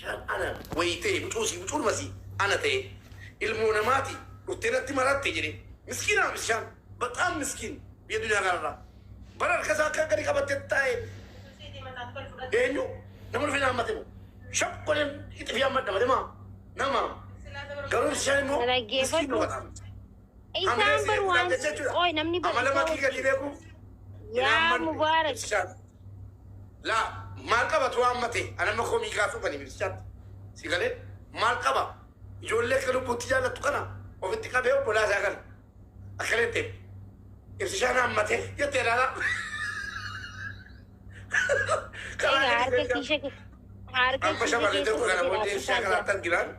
Shaan ana wayii ta'e mucuusii mucuudhumasii ana ta'e ilmoo namaati dhuftee natti maratte jedhe. Miskiina bishaan, በጣም ምስኪን. Biyya duniyaa kanarraa bara harka isaa akka gadi qabattee taa'e eenyu nama dhufee naammate moo shap godheen itti fi hammadha malee maa nama garuu bishaan immoo Dhaggeeffadhu. miskiin በጣም. Isaan bar waan qoy namni bar Amala isaa makii gadi beekuuf. Yaa Mubaarak. Laa, maal qabatu hammate anamma komii kaasuu bani bishaatti si galee maal qaba? Ijoollee akka lubbuutti jaallattu kana ofitti qabee obbolaa isaa kana akkana jettee ibsishaan hammate jettee ilaalaa. Egaa harka kiisha harka Amma kiisha shamarreen keessa tokko kana booddee ibsishaa godhee kanaatti arginaan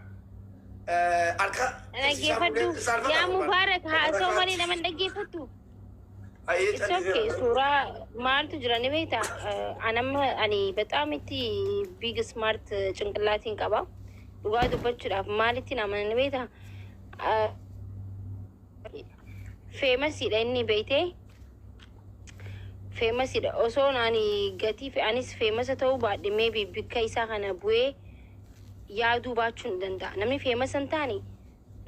harka Dhaggeeffadhu. Yaa Mubaarak, haasoo malee nama hin dhaggeeffattu. It's okay. Suuraa maaltu jira ni beektaa? Anamma ani በጣም itti big smart ጭንቅላtiin qaba. Dhugaa dubbachuudhaaf maalittiin amana ni beektaa? Famousiidha inni, beektee? Famousiidha. Osoon ani gatii fi anis famousa ta'uu baadhe, maybe bikka isaa kana bu'ee yaaduu baachuu hin danda'a. Namni famousa hin taane,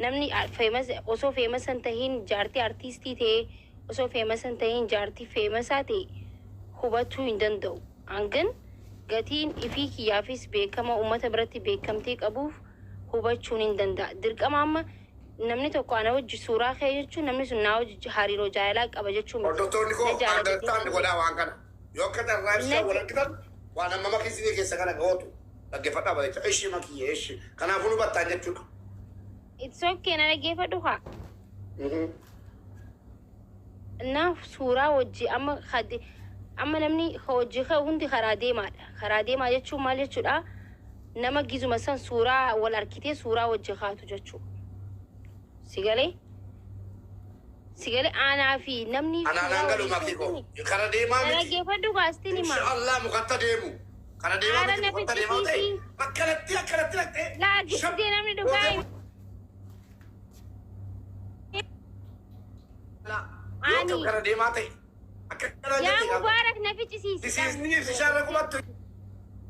namni famous osoo famousa hin tahiin jaartii artiistii ta'ee, osoo famousa hin tahiin jaartii famousaa ta'e hubachuu hin danda'u. Hangin gatiin ifii kiyyaafis beekama uummata biratti beekamtii qabuuf hubachuun hin danda'a. Dirqama amma namni tokko ana wajji suuraa ka'e jechuun namni sun naa wajji hariiroo jaalalaa qaba jechuun miti. Hordoftoonni koo Na jaalata understand jechuun. godhaa waan kana. Yoo akka carraa ibsaa Na wal argitan waan amma makiisinii keessa kana gootu dhaggeeffadhaa bareecha. Ishii makiyyee ishii. Kanaafuu nu battaan jechuudha. It's okay, na dhaggeeffadhu haa. Naaf suuraa wajji amma hadi amma namni hojii ka'u hundi karaa deemaadha. Karaa deemaa jechuun maal jechuudha? Nama gizuma san suuraa wal harkitee suuraa wajji kaatu jechuudha. Sigalee? Sigalee aanaa fi namni Anaan suuraa hangalu wajji makii koo. ka'u Kara deemaa Na miti. dhaggeeffadhu, kaastiin himaa. Inshaallah mukatta deemu. Kara deemaa Haara miti, na mukatta deemaa ta'e. fichisiisi. Akkanatti akkanatti dhaqxee. Laa gisee namni dhugaa hin Yoo Ani. kara deemaa ta'e. Akka kanaa Yaa jettee gaafa. Mubaarak, na fichisiisi. Tisiisni ibsishaarra qubattu.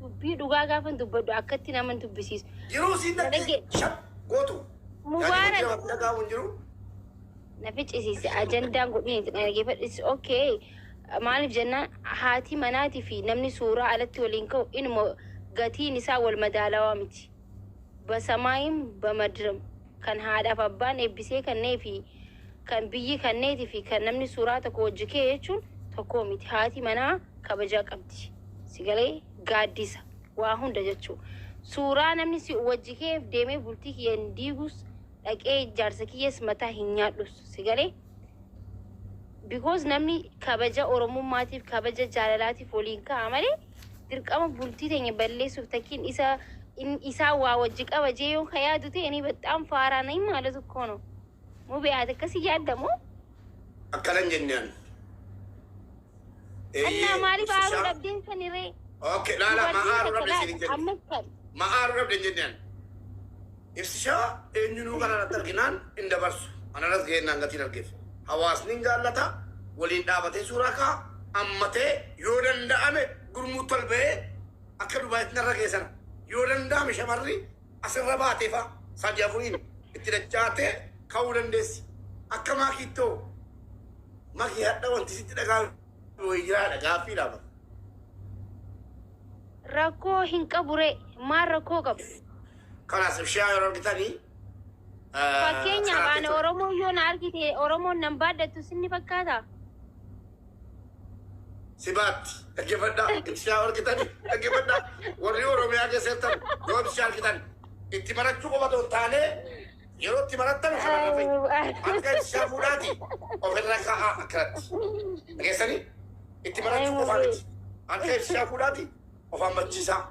Dubbii dhugaa gaafa dubbadhu akkatti nama hin dubbisiisu. Yeroo siin dhaqxee shap gootu. Mubaarak. Yaani dhagaamu hin jiru. Na ficcisiise ajandaan godhini dhaggeeffadhu. It's okay. Maaliif jennaan, haati manaatii fi namni suuraa alatti waliin ka'u inuma gatiin isaa wal madaalawaa miti. በሰማይም በምድርም kan haadhaaf abbaan eebbisee kannee fi kan biyyi kanneetii fi kan namni suuraa tokko wajji ka'e jechuun tokko miti. Haati manaa kabajaa qabdi. Sigalee gaaddisa waa hunda jechuudha. Suuraa namni si wajji ka'eef deemee bultii kiyya hin diigus, dhaqee jaarsa kiyyas mataa hin nyaadhus. Sigalee? Because namni kabaja oromummaatiif, kabaja jaalalaatiif waliin ka'a malee dirqama bultii teenya balleessuuf takkiin isa isaa waa wajji qaba jee yoo ka yaadu ta'e ni በጣም ፋራ ነኝ ማለት እኮ ነው። ሙቤ ati akkasii yaaddamoo? Akkana hin jennaan. እና maaliif aaruu dhabdeen kan hiree? Okay, laala ma aaruu dhabde siin hin jenne. Ammas kan Ma aaruu dhabde hin jennaan. Ibsishaa eenyunuu kana irratti arginaan hin dabarsu. Anarras gaheenaan gatiin argeef. Hawaasni hin jaallata. Waliin dhaabatee suuraa ka'a. Ammatee yoo danda'ame gurmuu tolba'ee akka Dubaayitti narra geessana. Yoo danda'ame shamarri asirra baatee fa'a sadii afuriin itti dachaatee ka'uu dandeessi. Akka maakiittoo makii hadha wanti sitti dhaga'ame wayii jiraadha gaaffii dhaaba. Rakkoo hin qabu ree, maal rakkoo qabu? Kanaas ibshaa yeroo argitanii Fakkeenyaaf ani Oromoo yoo na argite Oromoon nan baadhattu sinni fakkaata? Si baatti, dhaggeeffadhaa. Ibshaa argitanii dhaggeeffadhaa. Warri Oromiyaa keessa jirtan yoo ibshaa argitan itti marachuu qofa otoo hin taane yeroo itti marattan kanarra fa'i. Akka ibshaa fuudhaati ofirra kaa'aa akkanatti. Dhageessanii, itti marachuu qofaa miti. Akka ibshaa fuudhaati of hammachiisaa.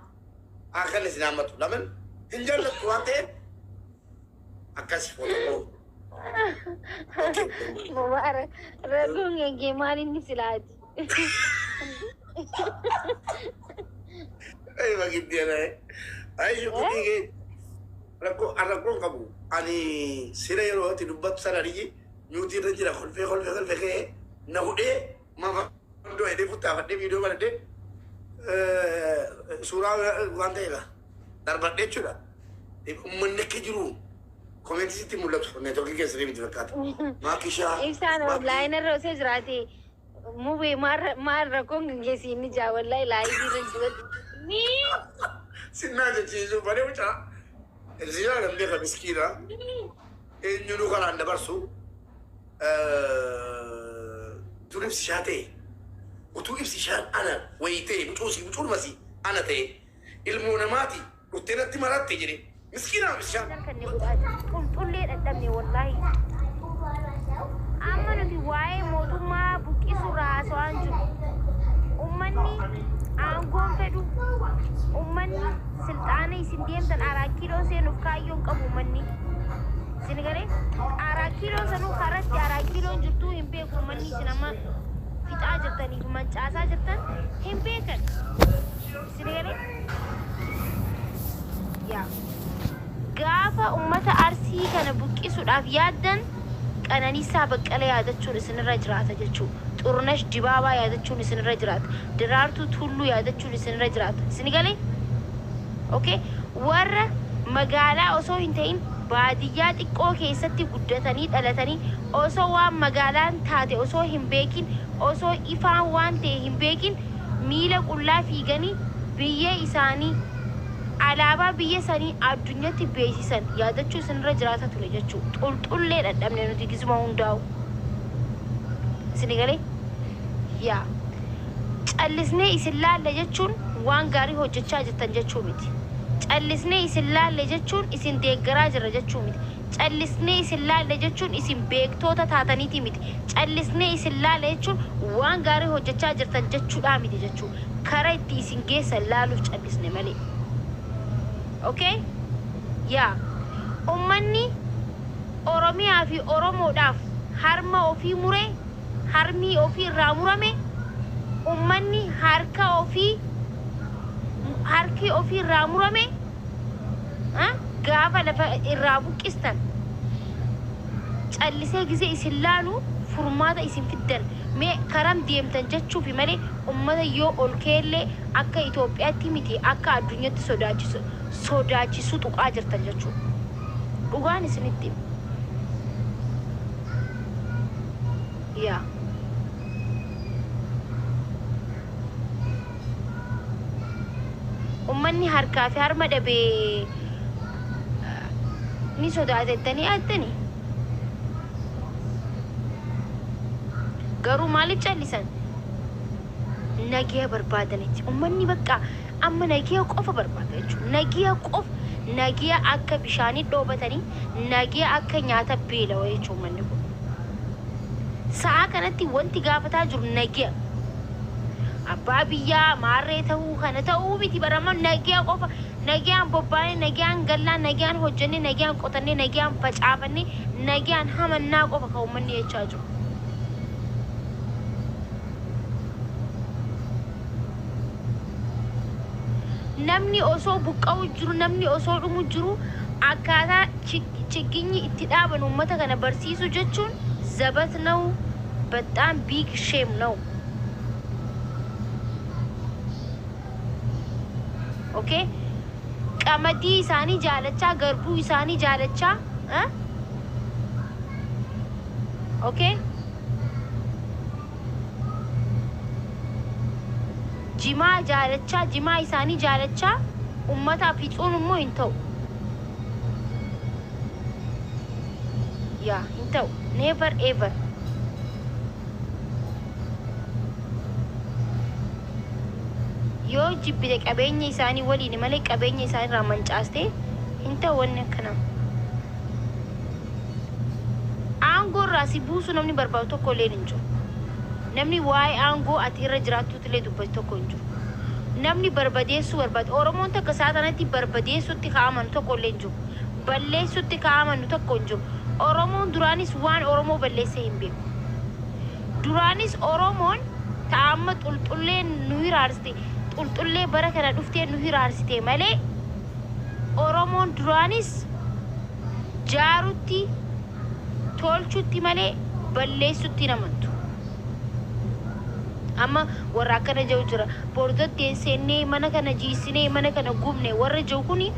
Akka inni isin hammatu. Lamin hin jaallattu waan ta'eef akkas footoo. Mubaarak, rakkoon kenkee maal inni silaati? Ay, magitti ana. Ay, shukutii kee. Rakkoo rakkoon qabu. Ani sira yeroo ati dubbattu sana riyyi mute irra jira, kolfee kolfee kolfee ka'ee na hudhee mafa iddoo hidhee futtaafadhee viidiyoo banadhee suuraa waan ta'eedha. Darbadhe jechuudha. Uummanni akka jiru koomeentii sitti mul'atu neetwoorkii keessatti miti fakkaata. Maakishaa. Ibsaan laayina irra osoo jiraate mubee maal rakkoon gaggeessi inni jaa wallahi laayinii irra jiru. Sinnaa jechiisuu malee mucaa. Ibsishaa nan beeka miskiina. Eenyuun karaan dabarsu. Tun ibsishaa ta'e. Utuu ibsishaan ana wayii ta'e mucuusii mucuudhumasii ana ta'e ilmoo namaati dhuftee natti maratte jedhe miskiina ibsishaan. Kan godhaa qulqullee dhadhabne wallahi. Amma nuti waa'ee mootummaa buqqisuurraa haasawaan jiru. Uummanni aangoon fedhu, uummanni silxaana isin deemtan araa kiiloo seenuuf kaayyoon qabu uummanni. Isin galee araa kiiloo sanuu karatti araa kiiloon jirtuu hin beeku uummanni isin amma fixaa jirtaniif mancaasaa jirtan hin beekan. Isin galee yaa gaafa ummata Arsii kana buqqisuudhaaf yaaddan Qananiisaa Baqqala yaadachuun isinirra jiraata jechuudha. Xurunesh Dibaabaa yaadachuun isinirra jiraata. Daraartuu Tulluu yaadachuun isinirra jiraata. Isin galee? Okay? Warra magaalaa osoo hin ta'in baadiyyaa xiqqoo keessatti guddatanii dhalatanii osoo waan magaalaan taate osoo hin beekin, osoo ifaan waan ta'e hin beekin, miila qullaa fiiganii biyya isaanii alaabaa biyya sanii addunyatti beeksisan yaadachuu isinirra jiraata ture jechuudha. Xulxullee dhadhabne nuti gizuma hundaa'u. Isin galee? Yaa. Callisnee isin laalla jechuun waan gaarii hojjechaa jirtan jechuu miti. Callisnee isin laalle jechuun isin deeggaraa jirra jechuu miti. Callisnee isin laalle jechuun isin beektoota taataniiti miti. Callisnee isin laalle jechuun waan gaarii hojjechaa jirtan jechuudhaa miti jechuu. Karaa itti isin geessan laaluuf callisne malee. Okay? Yaa. Ummanni Oromiyaa fi Oromoodhaaf harma ofii muree, harmii ofii irraa murame, ummanni harka ofii harki ofii irraa murame gaafa lafa irraa buqqistan callisee gisee isin laalu furmaata isin fiddan mee karam deemtan jechuufi malee ummata yoo ol keellee akka Itoophiyaatti miti akka addunyaatti sodaachisu sodaachisuu tuqaa jirtan jechuudha. Dhugaan isinitti hima. Yaa. Ummanni harkaa fi harma dhabee ni sodaatettanii yaaddanii? Garuu maaliif callisan? Nagiya barbaadanitti. Ummanni bakka amma nagiya qofa barbaada jechuudha. Nagiya qofa, nagiya akka bishaanii dhoobatanii, nagiya akka nyaata beelawa jechuudha ummanni kun. Sa'a kanatti wanti gaafataa jiru nagiya. Abbaa biyyaa maarree ta'uu kana ta'uu miti barama nagiya qofa. Nagiyaan bobbaanee, nagiyaan gallaan, nagiyaan hojjennee, nagiyaan qotannee, nagiyaan facaafannee, nagiyaan hamannaa qofa kan uummanni jechaa jiru. Namni osoo buqqa'u jiru, namni osoo dhumu jiru, akkaataa chigginyi itti dhaaban uummata kana barsiisuu jechuun zabat ነው በጣም big shame ነው። Okay? Qamadii isaanii jaalachaa, garbuu isaanii jaalachaa, okay? Jimaa jaalachaa, jimaa isaanii jaalachaa ummataaf fixuun immoo hin ta'u. Yaa hin ta'u. Never ever. Yoo jibbite qabeenya isaanii waliin malee qabeenya isaanii irraa mancaastee hin ta'u wanni akkanaa. Aangoo irraa si buusu namni barbaadu tokko illee hin jiru. Namni waa'ee aangoo ati irra jiraattuutu illee dubbatu tokko hin jiru. Namni barbadeessuu barbaadu Oromoon takka isaa tanatti barbadeessutti kaa'amanu tokko illee hin jiru. Balleessutti kaa'amanu tokko hin jiru. Oromoon duraanis waan Oromoo balleessee hin beeku. Duraanis Oromoon ta'amma xulxullee nu hiraarsite, xulxullee bara kana dhuftee nu hiraarsite malee Oromoon duraanis jaarutti tolchutti malee balleessutti hin amantu. Amma warra akkana jiru jira. Bordoddeen seennee mana kana jiisinee mana kana gubne warra jiru kuni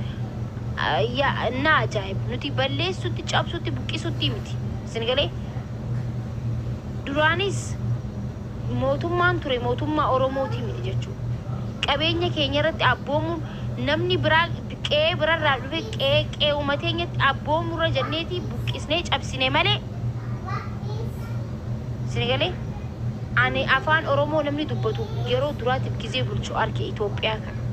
na ajaa'ib. Nuti balleessutti, cabsutti, buqqisutti miti. Isin galee duraanis mootummaan ture mootummaa Oromooti miti jechuudha. Qabeenya keenya irratti abboomuun namni biraa qe'ee birarraa dhufe qe'ee qe'ee uumateenyatti abboomurra jenneeti buqqisnee cabsine malee. Isin galee ani afaan Oromoo namni dubbatu yeroo duraatiif gizee bulchu arge Itoophiyaa kana.